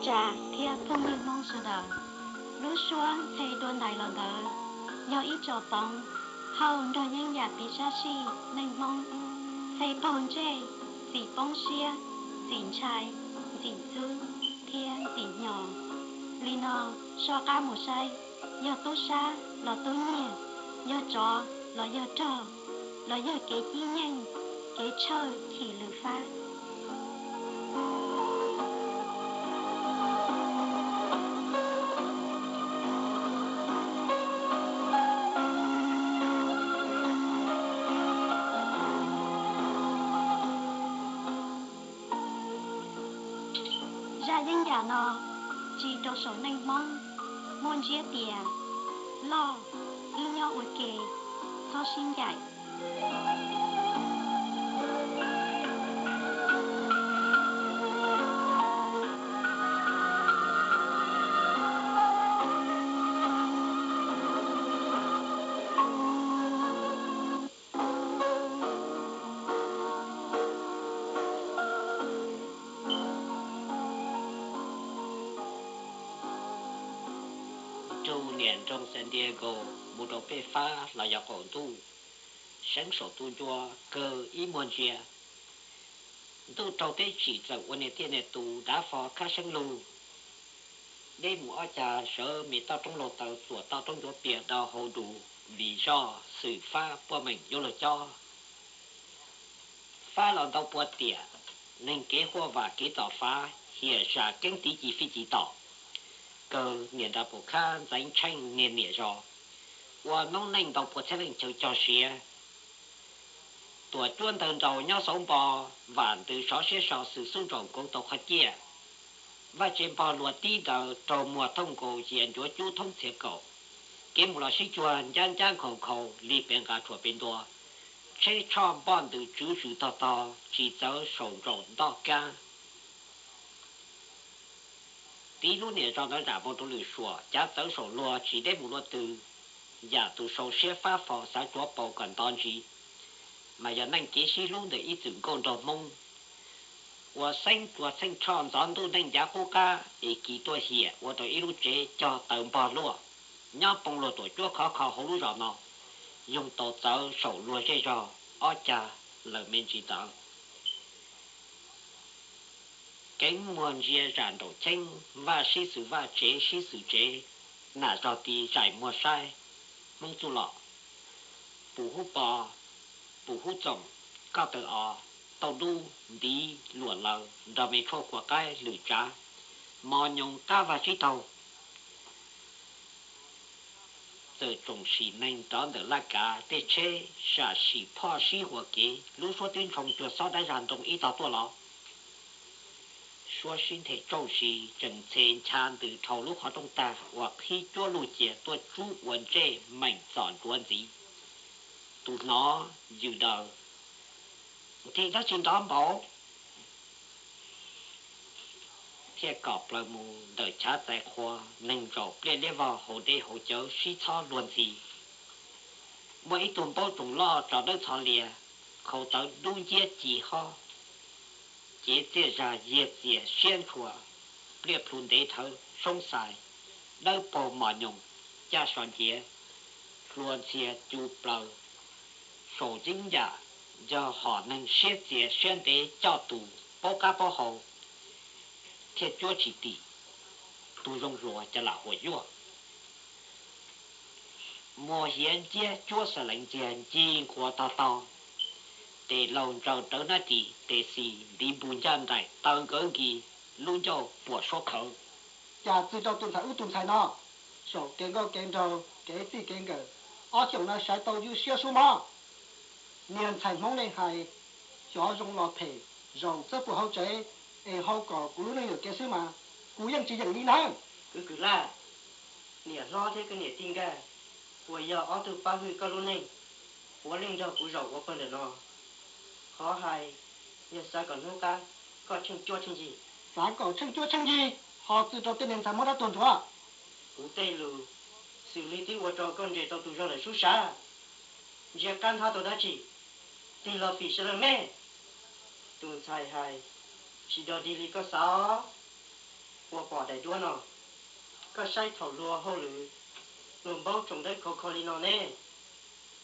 Yam thiab phooj ywg Hmoob sawv daws, lub suab ntxhe dua ntais los ntawd yog ib tsom poov hauj nrog yeeb yam piv sab sij neej Hmoob. Ntxhe paug ntsej, txim poob siab, txim ntshai, ntxim txwb thiab ntxim hnyo. Li no, soj qab mus saib, yog tub sab los tub nyiag, yog tsov los yog rog, los yog kev cib nyeej, kev tshawj chim lwm fab. Zaj yeeb yam no tsis rau saum neej Hmoob, muaj ntsiab tias loj ib nyob ua ke, txhob sib ncaim. Nrug niam nroog San Diego mus rau pej fab los yog qaum ntuj, seeb saum tu ncua kawg ib muag ntsia. Ntuj raug teb tsim txawm ua niam tij niam tus dav fo khab seeb lug. Deb mus ob cag sawv me toj roob laug taw txuam toj roob ncuav pias do hau dus, vim zoj xwm fab puaj meem yuav luag cob. Fab los ntau puas tiam, neeg kev huaj vam kev tom fav, hiam zam keeb tiv ci fij ci tom. Kawg niam nra pum khab ntxeev tsheej niag niam zos, ua noob neej ntau puas txhiab leej chaw cog siav. Tuam cuab ntawg nraus nyob xauv npo, vam ntws sov siab so xwm xub nraum nkoos tau qhov ciaj. Vaj tse npog luas tib daws raug muag thooj nkaus yias ncuav cub thoob txhia kaum. Kev mus los sib cuag ncab ncab nkhaus nkhaus li pem nqa tshuam pem ntua. Tsheb tshoj npoj ntws tswv zwm tog tog tsis txawv saum nraum ntoj kab. Tiv lub niam zos ntawd zam npoo rau lwm suam cav txawv saum luag tsis deb mus luaj twg. Yam tus sau siab fab fo xav tsuav paus kom nto ntsis, mas yog neej kev sib hlub ntawm ib txwm nkauj nraug Hmoob. Ua xeeb tsuas txheej tshoj ntxov ntuj neej ncav qub qab es kis tuaj hiam ua rau ib lub tsev cog taws npog luaj, nyob poob luag tuam cuab khov kho hauv lub zos no, yoog tau txawv saum luag zej zog ob cag lawm me ntsis ntawd. Keeb muag ntsia zam nraum cheeb, vaj sib xwm vaj tsev sib xwm tsev, nam zog tis zaim muag saib. Hmoob txuj lom, pum hub pos, pum hub txoom, koj taw os, tauj dub, ntiv, luam laws nrog me tshuaj kua qaib lwm tsav, mos nyoos qab vag tsib taug. Txawm tsoom sim neeg rov ntawm laj kav tej tsheb sam sim phoj sib huas kev, lub suab twb ntshoo cuag xob dab zag nroo ib tog tuaj los. Suab sib nthe tsauj zis tseem ntxhe ncha ntws dhau lub qhov rooj tag uas qhib cuab lug cia tuaj tsub ua ntsej meem txom ntsuav ntxiv. Tus hnov yws daws, nthi dab tsi nrov npaum, thiaj kom plaws mus ntawm chav txais qhua, neeg zaum pliaj liab vog hauv dej hauv cawv sib txhob luag ntxhi. Muaj ib tug npaub tsoos loj tso dawb txho lias, khau tawv dub nciab ci hob, cev txiaj zag yiag txias siab ntshua, pliaj plhu ntev thawv soob xais, dawb paug mos nyoos, caj so nciav, hlua ntxhia cu plaws, saum yeeb yam yog hom neeg siab txias siab ntev coj tus paub qab paub hau, thiaj cuab tsis tim. Tus zoo hluas cas lam huam yuaj. Muag hiav nciab cuab xav leev ntxiag ncig nquas tog taug, tes laug ntsaws rawv hnab ris, tes xis ntiv npug ncaj nraim taw nkawv nkis, lub ncauj puam suab khawv. Cas txwv rau tus ntxhais ub tus ntxhais no, saum kev nkauj kev nraug kev txij kev nkawm, ob xyoos no sawv tau ywj siab sub mob. Niag ntxhais Hmoob nej hais, xyov zoo los phem, zaum txawb puas hauv tsev, es hau kom kuv lub neej yuam kev xwb mas, kuv yeej tsis yeem li na. Kwv Kwv Laj, niam hlob thiab kwv niam tij nkawd, puas yog ob tug pab hwj koj lub neej, puav leej nrog kuv zaum ua pawg ntawm no? Qhov hais yog xav kom hnub qab koj tsheej cuab tsheej ncig. Xav kom tsheej cuab tsheej ncig, ho txwv rau tej niag ntxhais Hmoob dab tuag ntsuav. Kuv tej lus xws li twb ua rau koj ntses tau tus zog lawm sub sav. Ntsia qab nthab tau dab tsi, tig los fim sawv daws me. Tus ntxhais hais tsis dog dig li koj xav os. Ua pom daim duab no, koj saib thaum luag hauj lwm, luag npaub tsoom dawb khov kho li no ne,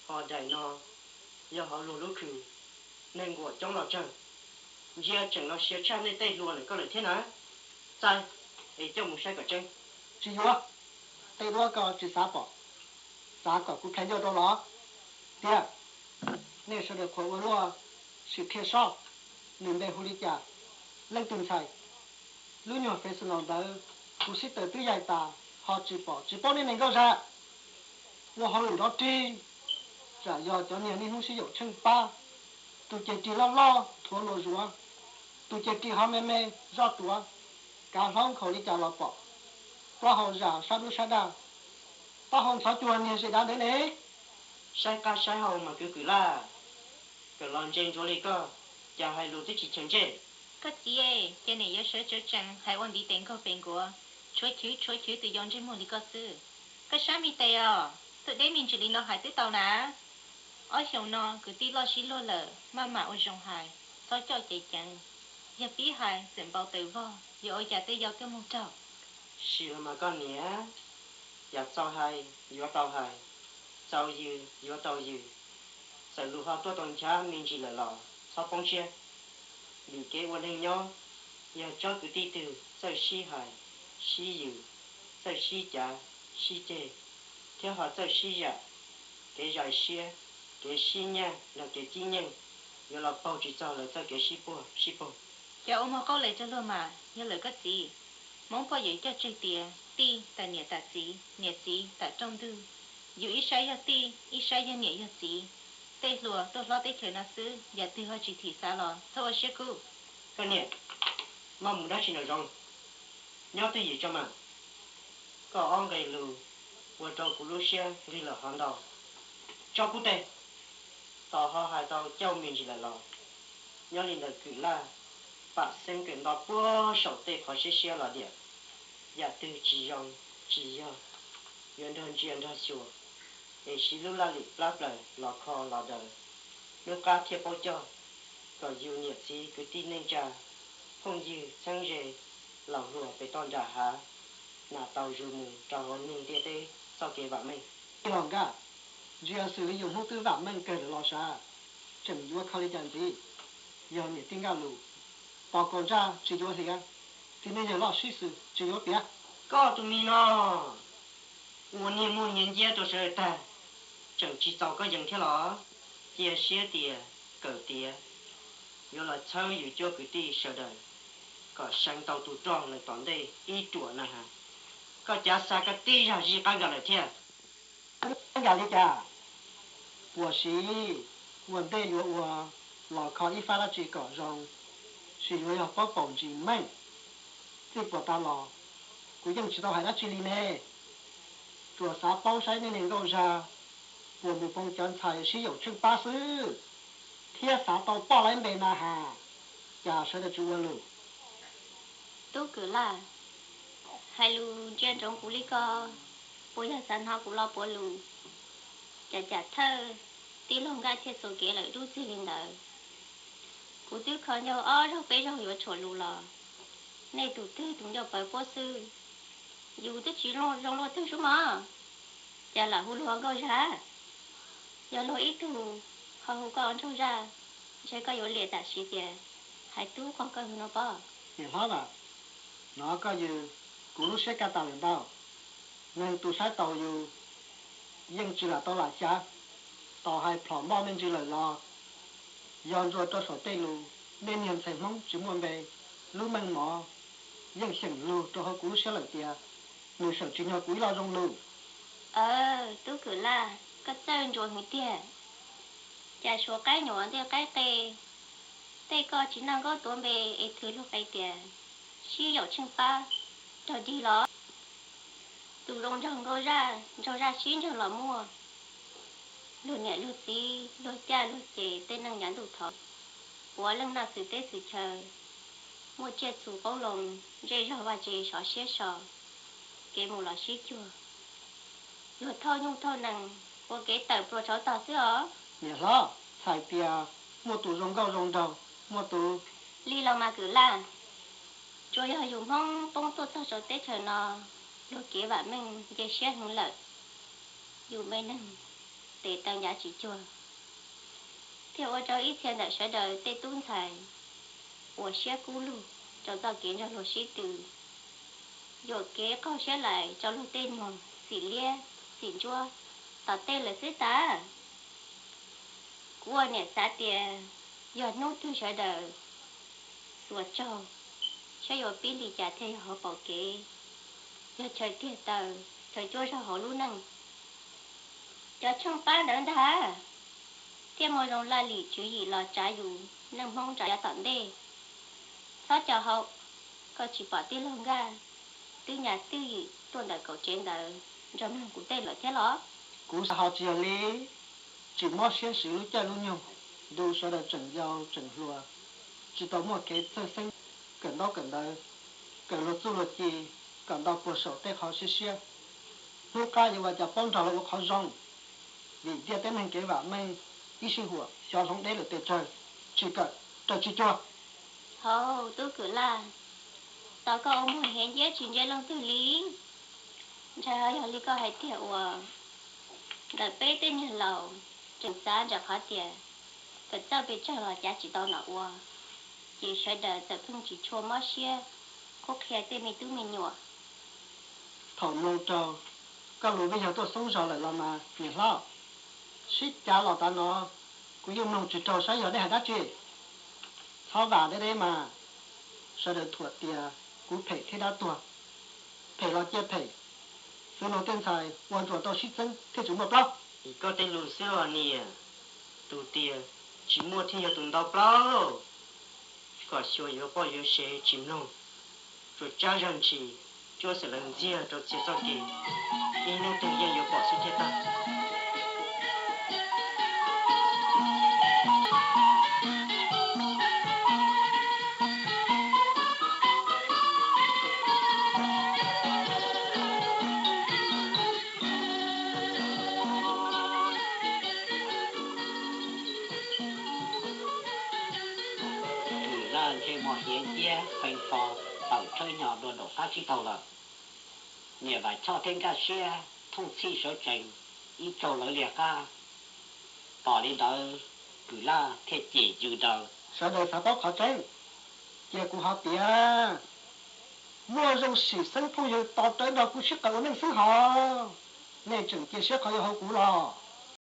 ho daim no yog hauv luag lub khw, neeg nkuam coob los tsawg, ntsia tseem los siav tshaj nej tej hluas ntawm koj lawm thiab na. Txais, es coj mus saib kom tseeb. Tsis yuav, tej duab ko tsis xav pom, xav kom kuv plhaws ncauj rau los? Tiag, nej sawv daws qhuas ua luaj, sim qhia soj, nws npe hu li cas, leej twg ntxhais? Lub nyuag Facebook ntawd, kuv sib tawm twb yaig tas ho tsis pom tsis paub nej neeg nkauj zag. Ua hauj lwm nrov rig, tsam yog cov niag niaj hnub sib yaum tsheej pab, tus ces ris loj loj thuav luas zuav, tus ces ris ho me me zoj tuav, kav hlaub nkhaus li cas los pom, plaub hau zam sab dub sab daj, taub hau ntxhov cuag niag zes dav ntawd ne. Saib qab saib hau mas kwv Kwm Laj, kawm los ntse ntsuav li koj, cas hais lus twb tsis chaws ntsej. Koj txiv, ces niam yuav sawv tsawv tsees hais ua ntiv tes nkaug pes nkuav, tshuav chwv tshuav chwv tus yau ntsej muag li koj xwb. Koj sab me tes os, tuaj deb me ntsis li no hais twb tau na. Ob xyoos no kwv tij loj sib luag lawm maj mam ua zoo hais, txhob coj cev ceev. Yog pib hais txawm npau taws vog yuav ua cas tej yau tuaj mus raug. Sim los mas koj niam, yam txaus hais yuav tau hais, txaus yws yuav tau yws. Txawm lus ho tuaj tau nchav me ntsis lawm los txhob poob siab, vim kev ua neeg nyob, yog tsob kwv tij twg txawj sib hais, sib yws, txawj sib cav, sib ceg, thiab ho txawj sib zam, kev zais siab, kev sib nyaj los kev cib nyeej yuav los paug tsis txog lawv txoj kev sib puag sib poog. Cov ua muag qauj les rau luag mas yog lawm koj txiv. Hmoob poj yawm coj tseg tias tij tam niam tam txiv, niam txiv tam rooj ntug. Yus ib sab yog tij, ib sab yog niam yog txiv. Tej hluas tuaj hlob teb chaws no xwb, yam twg ho tsis thim xav los txhob ua siab kub. Koj niam, maj mus dab tsi nram zoov, nyob twj ywm tso mas. Koj ob nqe lus ua rau kuv lub siab nqig lawm hov ntau. Tso kuv tes. Tos ho hais tau cauj me ntsis lawm los, nyob li ntawm Kwm Laj, pam xeeb kawm nto puag saum tej qhov siab siab los diam. Yam twg tsis zoo tsis yog, yuav nrog ntsia nrog xyuas, es siv lub laj lim plab plaws los kho los daws, hnub qab thiaj paub coj, kom yus niam txiv kwv tij neej tsa, phooj ywg txheeb ze, laus hluas pem toj nram hav, nam tau zus mus rau hauv neeg ntiaj teb txoj kev vam meej. Tij laug Nkaj, ntsia xws li yus hnub twb vam meej kawg lawm los sav, tseem yuav kho li cas ntxiv? Yog niam tij Nkaj lus, pos kaus ntsaj tsis yuav hliav, txiv neej yawg loj sib xws tsis yuav piav. Koj tus me no, ua niag muaj nyiaj nciab rau sawv daws tag, tseem tsis txaus koj yees thiab los? Cia siab tias kawm tiav yuav los txhawb yus cuab kwv tij sawv daws kom seev tau tus roj lawm tom ntej ib ruam na has. Koj cav xa koj tib zaj zij qab nkag lawm thiab. Nkag li cas? Puas siv, ua ntej yuav ua los kho ib fab dab tsi kom zoo, sis yuav yog paub paum ntsis meej. Txij puas tas los kuv yeej tsis tau hais dab tsi li ne. Tsuas xav paub saib nej niag nkauj zag puas mus poob cov ntxhais sib yaum tsheej pab xwb, thiab xav tau poj laib npe na has, cas sawv daws tsis ua lus. Tub Kwm Laj, hais lus ntsia ntsoov kuv li ko, puas yog xav hnov kuv los puav lus? Cas cam thawj tij laug Nkaj thiaj txuas kev lawm dub txig li ntawd. Kuv twb kho ncauj ob zaug peb zaug yuav tshuam lus los, nej tus twg tus ncauj pawv puab xwb. Yus twb tsis zoo luaj twg sub mog, cas lam hu luag nkauj zag? Yog luag ib tug ho hu koj ua nraug zaj, ntshe koj yuav liam tam sim tias hais tub qog koj hwv no pob. Niam hlob, hnov koj yws, kuv lub siab kaj tas lawm ntau. Neeg tus saib taus yus yeej tsis lam tau lam xyav, tos hais plhom moj me ntsis lawm los yog ntsuas rau saum tej lus, nej niag ntxhais Hmoob tsis muaj npe, lub meej mov yeej xyeem lug rau hauv kuv lub siab lawm tias nws seem tsis nyog kuv ib lo zoo lus. Tub Kwm Laj, koj txawj ntsuas hwv tiag. Cas suav qaib nyuam ntej qaib qe, tej koj tsis noj nkaub tuav npe es thwv luag qe tias sib yaum tsheej pab raug dig los? Tus zoo nraug nkauj zaj, nraug zaj sib nraug los muaj. Luag niam luag txiv luag caj luag ces tej neeg yav ntuj thov, puav leej noj xwm teb xwm chaw, muaj tsiaj txhu qoob loo, zej zog vaj tse sov siab so, kev mus los sib cuag. Luag thauj nyuj thauj nees ua kev tawm pluas tshauv tog xwb os. Niam hlob, txhais tias muaj tus zoo nkauj zoo nraug, muaj tus li los mas Kwm Laj. Tsuas yog yus Hmoob poob tuaj txog rau teb chaws no, luag kev vam meej nce siab heev lawm, yus me neeg tes taw ncav tsis cuag, thiaj ua rau ib txhia ntawm sawv daws tej tub ntxhais uas siab kub lug rau txoj kev nrog luag sib tw, yuam kev qaug siab lais rau luag tej muag xim liab xim ntsuab tom tej lawm xwb tas. Kuv ua niam xav tias yog hnub twg sawv daws xuas tsaug, saib yuav pib li cas thiaj yog hauv paus kev, yog chaw tiag taw, chaw cuab zog hauv lub neej. Cov tshooj pab ntawd ntag thiaj muaj zoo laj lim tswv yim los tsav yus neej Hmoob rau yav tom ntej. Txhob co hau, koj tsis pom tij laug Nkaj twb nyas twj ywm tuaj ntawm kaum tsev ntawd nrog mloog kuv tej lawm thiab los? Kuv xav ho tsis yog li, tsis mob siab siv lub caij lub nyoog, ntu sawv daws tseem yau tseem hluas, tsis tau muaj kev txawj xeeb kawm ntaub kawm ntawv, kawm luag txuj luag ci, kawm ntau puag saum tej qhov siab siab. Hnub qab yuav ua cas paub nrog luag ua qhov zoo, vim ntiaj teb neeg kev vam meej, ib sij huam xyov hloov deb lawm pes tsawg, tsis kawm raws tsis cuag. Hauv, tub Kwm Laj, tos koj ua muag hiav nciab tsis ntsia leej twg li. Ntshai ho yog li koj hais tiag uas ntawm peb tej niag laus tseem xav ntawm qhov tias kawm txawj pes tsawg los cav tsis tau nom ua, ces sawv daws txawm pheej tsis tshua mob siab qhuab qhia tej me tub me nyuam. Thaum mloog rau koj lus vij yog tuaj xoob zog lawm los mas niam hlob, sib cav los tav no, kuv yeej mloog tsis raug saib yog dej hais dab tsi. Txhob vam deb deb mas, sawv daws thuam tias kuv phem thiab dab tuag. Phem los cia phem, xwb luag tej ntxhais ua ntsuas tau sib txeeb thiaj tsis muaj plaub. Koj tej lus xwb los niam, tus tias tsis muaj thiaj yog tus ntau plaub lauj. Kom xyuas yuav poj yuav sev tsis mloog, tsuas tsab zaj ntshis cuab xeem lawv ntxiag rau txhia txoj kev, ib hnub twg yeej yuav pom xwb thiaj tag. Kwm Laj ntsej muag hiav nciab qee fo tawm tshawb hnyo dua nraum qab tsib taug lawm. Niam Vam Choj thiab Nkaj Siab thooj txhij sawv tsees ib tsaug lawv liag qab. Tos li ntawd Kwm Laj thiaj cem yws daws: Sawv daws xav paub qhov tseeb, cia kuv hais tias muaj zoo sim xeeb phooj ywg tos rawv nrog kuv sib qawm ua neej xwb hos. Nej tseem cia siab qhov yuav hauv kuv los?